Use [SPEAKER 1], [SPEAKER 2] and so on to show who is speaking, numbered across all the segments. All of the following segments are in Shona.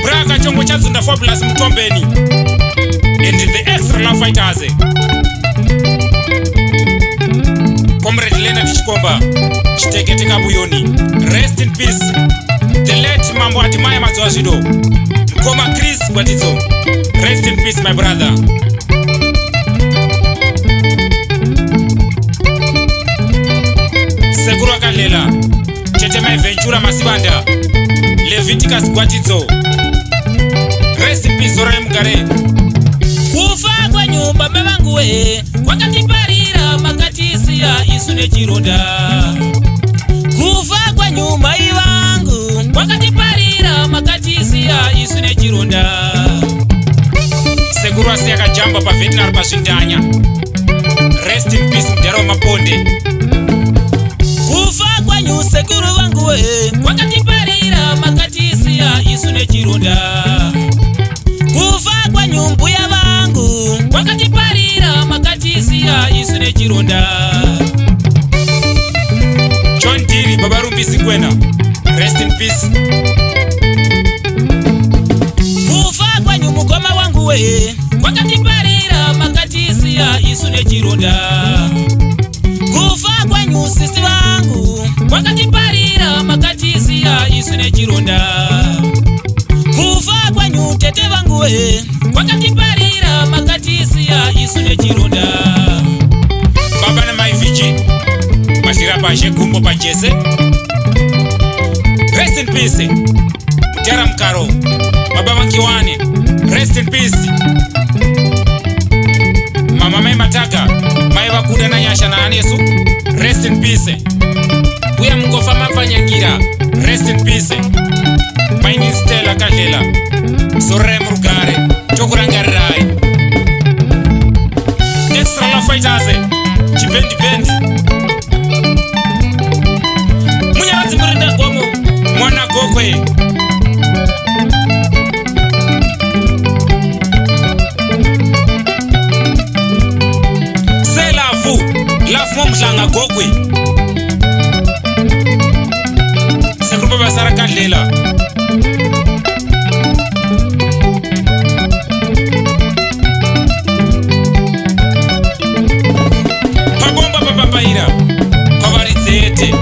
[SPEAKER 1] Braka Chongo Chadzunda Fabulous Mutombeni and the Extra Love Fighters. Comrade Leonard Chikomba, Chitekete Kabuyoni, rest in peace. The late Mambo Adimaya Mazuazvido, Mkoma Chris Gwatidzo, rest in peace my brother. Sekuru Akalela, Chete Mai Ventura Masibanda, Leviticus Gwatidzo, rest in peace Zorai Mugare.
[SPEAKER 2] Kufa kwenyu baba vangu we kwakatiparira makatisiya isu nechironda. Kufa kwenyu mai vangu kwakatiparira makatisiya isu nechironda.
[SPEAKER 1] Sekuru asiya kajamba pa veterinary pazvindanya, rest in peace Mudhara Maponde.
[SPEAKER 2] Kufa kwenyu sekuru vangu we kwakatiparira makatisiya isu nechironda. Kufa kwenyu mbuya vangu kwakatiparira makatisiya isu nechironda.
[SPEAKER 1] John Diri Baba Rumbisi Gwena, rest in peace.
[SPEAKER 2] Kufa kwenyu mukoma wangu we kwakatiparira makatisiya isu nechironda. Kufa kwenyu sisi vangu kwakatiparira makatisiya isu nechironda. Kufa kwenyu tete vangu we kwakatiparira makatisiya isu nechironda.
[SPEAKER 1] Baba na mai Viji Mashira pashe gumbo pachese, rest in peace. Mutera Mukaro, Baba Vankiwane, rest in peace. Mama Mai Mataka, Mai Vakuda na Nyasha na Anesu, rest in peace. Uya Mungofa Mapfanyangira, rest in peace. Maini Stella Kadlela, Zorai Murugare, Tokurangarirai. Extra Love Fighters, Chibendi Bendi.
[SPEAKER 2] Munyaradzi Murinda Gomo,
[SPEAKER 1] Mwana Gokwe. Selavu, Love Momhlanga Gokwe. Sekuru Baba Sara Kadlela. Pabomba papapaira, kwavaridzete.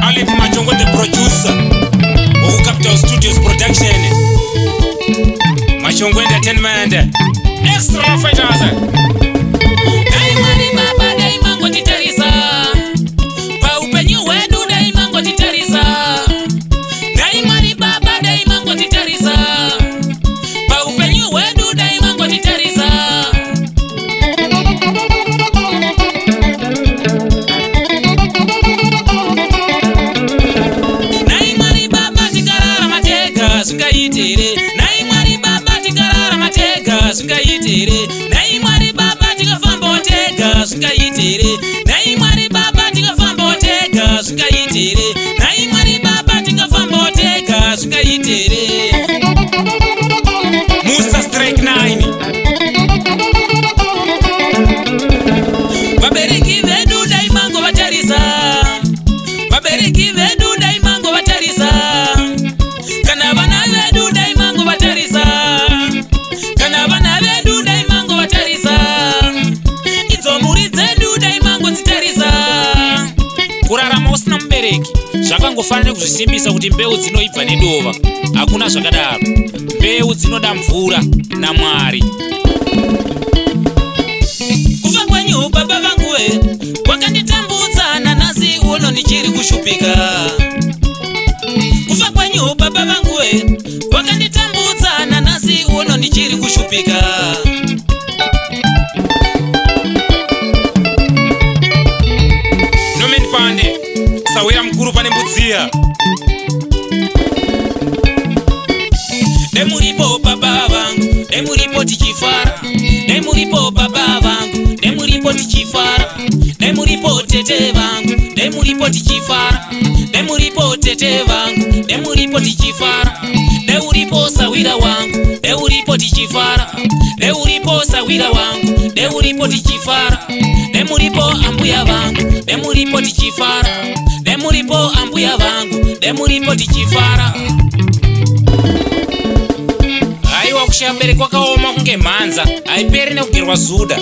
[SPEAKER 1] Alec Machongo the producer of Capital Studios Production. Machongo Entertainment. Extra Fighters.
[SPEAKER 2] Dai Mwari baba dai mangotitarisa paupenyu hwedu, dai mangotitarisa. Dai Mwari baba dai mangotitarisa paupenyu hwedu, dai mangotitarisa. Nai Mwari baba tikararama tega zvingaitere. Nai Mwari baba tikararama tega zvingaitere. Nai Mwari baba tikafambawo tega zvingaitere. Nai Mwari baba tikafambawo tega zvingaitere. Nai Mwari baba tikafambawo tega zvingaitere.
[SPEAKER 1] Musa Strike 9.
[SPEAKER 2] Vabereki vedu dai mangovatarisa. Vabereki vedu dai mangovatarisa. Kana vana vedu dai mangovatarisa. Kana vana vedu dai mangovatarisa. Idzo mhuri dzedu dai mangodzitarisa.
[SPEAKER 1] Kurarama usina mubereki zvakangofanira kuzvisimbisa kuti mbeu dzinoibva nedova. Hakuna zvakadaro. Mbeu dzinoda mvura naMwari.
[SPEAKER 2] Kufa kwenyu baba vangu we kwakanditambudza nanhasi uno ndichiri kushupika. Kufa kwenyu baba vangu we kwakanditambudza nanhasi uno ndichiri kushupika.
[SPEAKER 1] Norman Pande, sawira mukuru pane mbudziya.
[SPEAKER 2] Nemuripo baba vangu, nemuripo tichifara. Nemuripo baba vangu, nemuripo tichifara. Nemuripo tete vangu, nemuripo tichifara. Nemuripo tete vangu, nemuripo tichifara. Neuripo sawira wangu, Deuripo tichifara, deuripo sawira wangu, deuripo tichifara, demuripo ambuya vangu, demuripo tichifara, demuripo ambuya vangu, demuripo tichifara.
[SPEAKER 1] Haiwa kushaya mubereki kwakaoma kunge mhanza, haiperi nekugerwa zuda.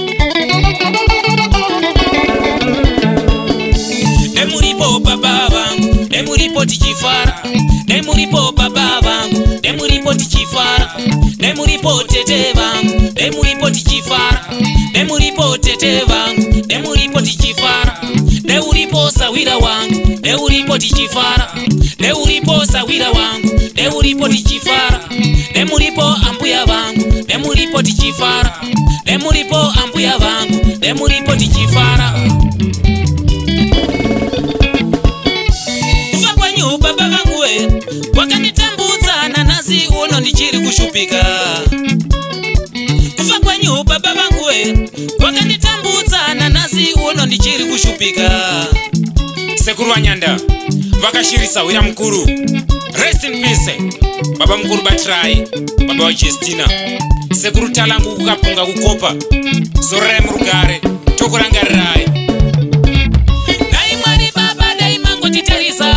[SPEAKER 2] Demuripo baba vangu, demuripo tichifara, demuripo baba vangu, demuripo tichifara, demuripo tete vangu, demuripo tichifara, demuripo tete vangu, demuripo tichifara, deuripo sawira wangu, deuripo tichifara, deuripo sawira wangu, deuripo tichifara, demuripo ambuya vangu, demuripo tichifara, demuripo ambuya vangu, demuripo tichifara. Kufa kwenyu baba vangu we wakanditambudza, nanhasi uno ndichiri kushupika. Kufa kwenyu baba vangu we wakanditambudza, nanhasi uno ndichiri kushupika.
[SPEAKER 1] Sekuru vanyanda vakashirisa huya mukuru, rest in peace baba mukuru Batirai, baba vaJestina. Sekuru Talangu kukapunga kukopa, zororai murugare, tokurangarirai.
[SPEAKER 2] Dai Mwari baba, dai mangotitarisa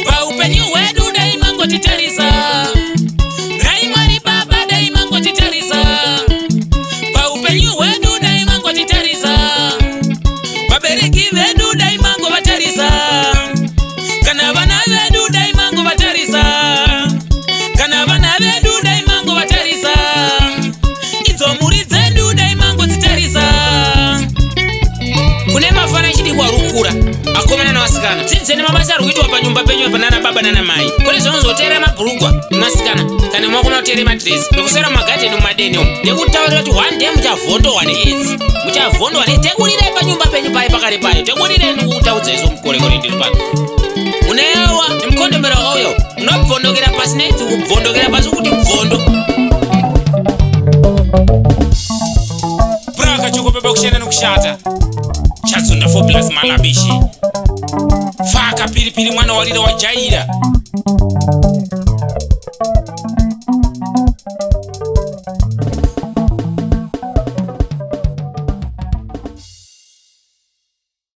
[SPEAKER 2] paupenyu hwedu, dai mangotitarisa. Dai Mwari baba, dai mangotitarisa paupenyu hwedu, dai mangotitarisa. Vabereki vedu dai mangovatarisa, kana vana vedu dai mangovatarisa, kana vana vedu dai mangovatarisa, idzo mhuri dzedu dai mangodzitarisa.
[SPEAKER 1] Kune mafana echidikwa rukura, akomana navasikana, dzidzeni mabasa ari kuitwa panyumba penyu panana baba nana mai. Kune zvinonzoteera mabhurugwa nevasikana, kana makona kuteera madhirezi nekuswera mumagadheni mumadeni umu, nekutaurira kuti one day muchavhondohwa needzi, muchavhondohwa ne tekurirai panyumba penyu paye pakare payo, tekurirai ndikutaudza izvo mukorekore ndiri pano. Unewa nemukondomero wakauya unobvondokera pasi needzi, kubvondokera pasi kuti bvondo. Braka choko baba kushanda nekushata chatsunda 4 plus malabishi faka piripiri mwana warira wajaira.